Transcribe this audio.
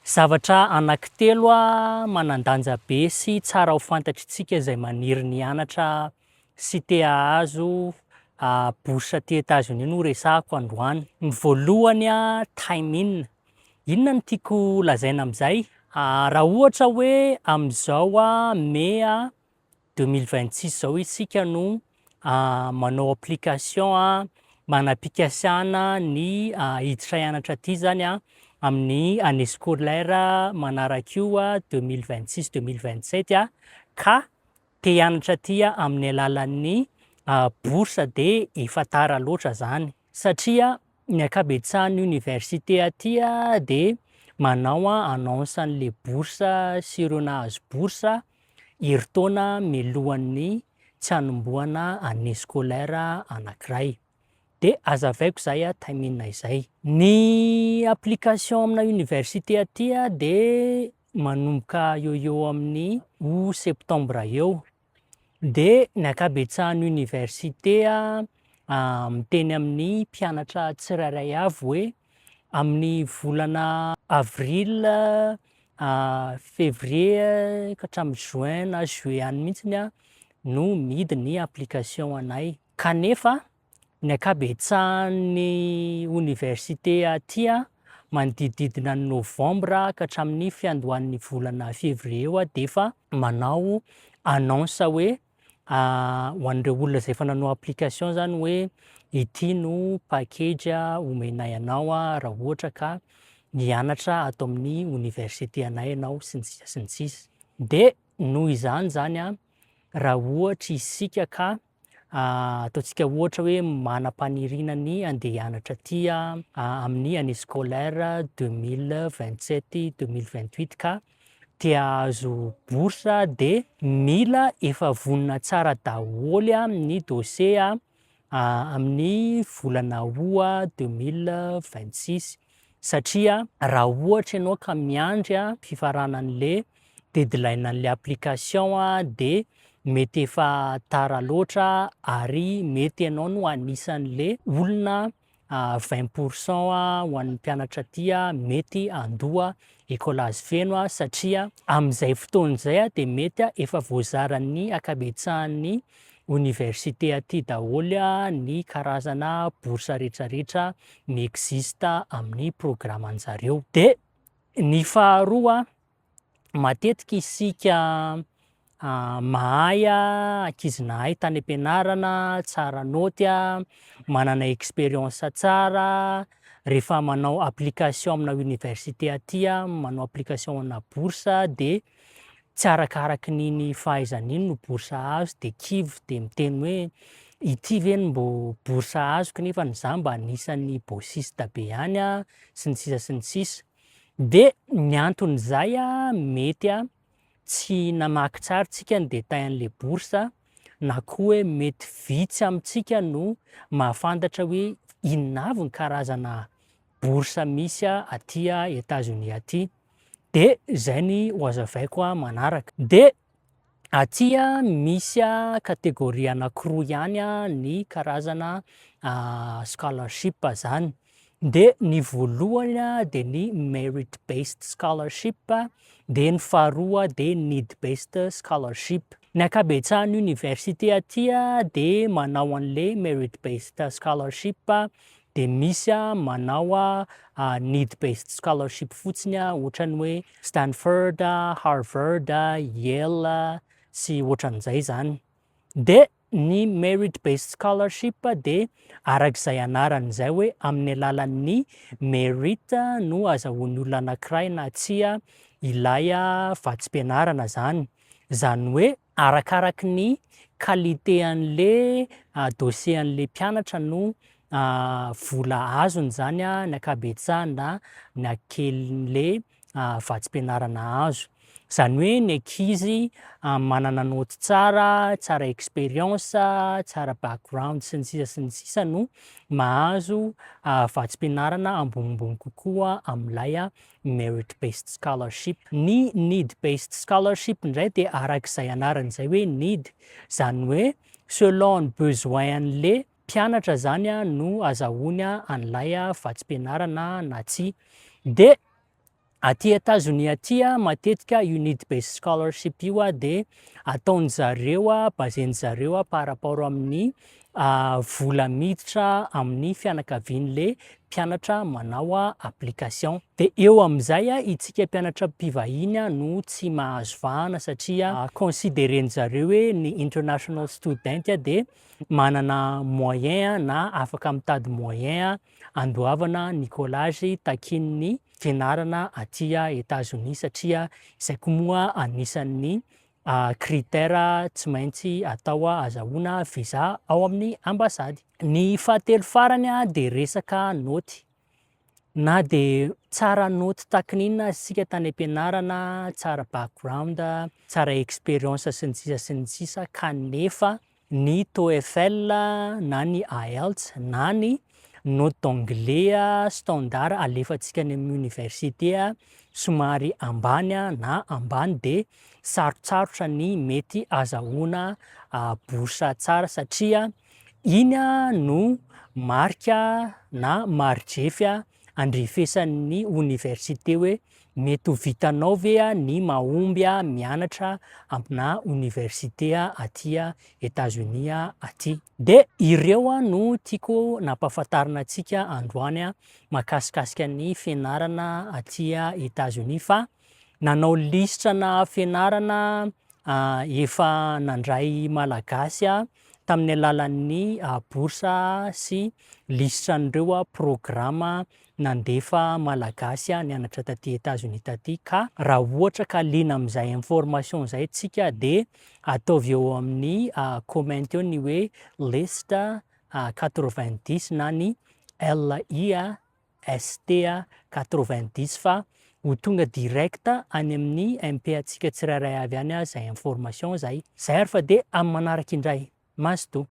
Zavatra anankitelo manan-danja be sy tsara ho fantatr'isika izay maniry ny hianatra sy te hahazo bourse aty Etazonia no resahako androany. Ny voalohany, time in. Inona no tiako lazaina amin'izay? Raha ohatra hoe amin'izao mey 2026 izao isika no manao application manam-pikasana ny hiditra hianatra aty izany amin'ny année scolaire manaraka io 2026 2027 ka te hianatra aty amin'ny alalan'ny bourse dia efa tara loatra izany satria ny ankabetsahan'ny université aty dia manao annonce an'ilay bourse sy ireo nahazo bourse herintaona mialohan'ny tsy hanombohana année scolaire anankiray. Dia azavaiko izay timing izay. Ny application amina université aty dia manomboka eo eo amin'ny août septembre eo. Dia ny ankabetsahan'ny université miteny amin'ny mpianatra tsirairay avy hoe amin'ny volana avril, février ka hatramin'ny juin na juillet any mihitsy no mihidy ny application anay. Kanefa ny ankabetsahan'ny oniversite aty manodidididina ny novambra ka hatramin'ny fiandohan'ny volana février eo dia efa manao annonce hoe ho an'ireo olona izay efa nanao application izany hoe ity no package omenay anao raha ohatra ka mianatra ato amin'ny oniversite anay ianao sy ny sisa sy ny sisa. Dia noho izany izany raha ohatra isika ka ataontsika ohatra hoe manam-paniriana ny handeha hianatra aty amin'ny année scolaire 2027 2028 ka te hahazo bourse dia mila efa vonona tsara daholo ny dossier amin'ny volana août 2026 satria raha ohatra ianao ka miandry fifaranan'le deadline an'le application dia mety efa tara loatra ary mety ianao no anisan'le olona 20% ho an'ny mpianatra aty mety handoa écolage feno satria amin'izay fotoana izay dia mety efa voazaran'ny ankabetsahan'ny oniversite aty daholo ny karazana bourse rehetrarehetra mi-existe amin'ny programan'zareo. Dia ny faharoa, matetika isika mahay, ankizy nahay tany am-pianarana, tsara naoty, manana expérience tsara, rehefa manao application amina université aty, manao application ana bourse dia tsy arakaraky n'iny fahaizana iny no bourse azo dia kivy dia miteny hoe ity ve no mbô bourse azoko nefa za mba anisan'ny bossiste be ihany sy ny sisa sy ny sisa. Dia ny anton'izay mety tsy namaky tsara tsika ny détail an'le bourse na koa hoe mety vitsy amintsika no mahafantatra hoe inona avy ny karazana bourse misy aty Etazonia aty. Dia izay ny ho azavaiko manaraka. Dia aty misy catégorie anankiroa ihany ny karazana scholarship zany. Dia ny voalohany dia ny merit based scholarship, dia ny faharoa dia need based scholarship. Ny ankabetsahan'ny université aty dia manao an'le merit based scholarship, dia misy manao need based scholarship fotsiny ohatran'ny hoe Stanford, Harvard, Yale sy ohatran'izay zany. Dia ny merit based scholarship dia arak'izay anarany izay hoe amin'ny alalan'ny merit no azahoan'ny olona anankiray na tsia ilay vatsim-pianarana zany. Izany hoe arakaraky ny qualité an'le dossier an'le mpianatra no vola azony zany ny ankabetsahany na ny hakelin'le vatsim-pianarana azo. Izany hoe ny ankizy manana naoty tsara, tsara expérience, tsara background sy ny sisa sy ny sisa no mahazo vatsim-pianarana ambonimbony kokoa amin'ilay merit based scholarship. Ny need based scholarship indray dia arak'izay anarany izay hoe need, izany hoe selon ny besoin an'le mpianatra zany no azahoany an'ilay vatsim-pianarana na tsia. Dia. Aty Etazonia aty matetika io need based scholarship io de ataony zareo, baseny zareo par rapport amin'ny vola miditra amin'ny fianakavian'le mpianatra manao application. De eo amin'izay itsika mpianatra mpivahiny no tsy mahazo vahana, satria considéreny zareo hoe ny international student de manana moyen na afaka mitady moyen andoavana ny collage takin'ny fianarana aty Etazonia, satria izay koa moa anisan'ny critère tsy maintsy atao azahoana visa ao amin'ny ambasady. Ny fahatelo farany de resaka noty. Na de tsara noty takin'inona aza isika tany am-pianarana, tsara background, tsara expérience sy ny sisa sy ny sisa, kanefa ny TOEFL na ny IELTS na ny note d'anglais standard alefantsika any amin'ny université somary ambany na ambany, de sarotsarotra ny mety azahoana bourse tsara, satria iny no marika na marijefy andrefesan'ny université hoe mety ho vitanao ve ny mahomby mianatra amina université aty Etazonia aty. De ireo no tiako nampahafantarina antsika androany mahakasikasika ny fianarana aty Etazonia, fa nanao lisitra na fianarana efa nandray Malagasy tamin'ny alalan'ny bourse sy lisitran'ireo programa nandefa Malagasy nianatra taty Etazonia taty. Ka raha ohatra ka liana amin'izay information zay tsika, de ataovy eo amin'ny comment eo ny hoe list 90 na ny LIST 90, fa ho tonga direct any amin'ny MP antsika tsirairay avy any zay information zay. Zay ary fa de amin'ny manaraka indray. Mazotoa.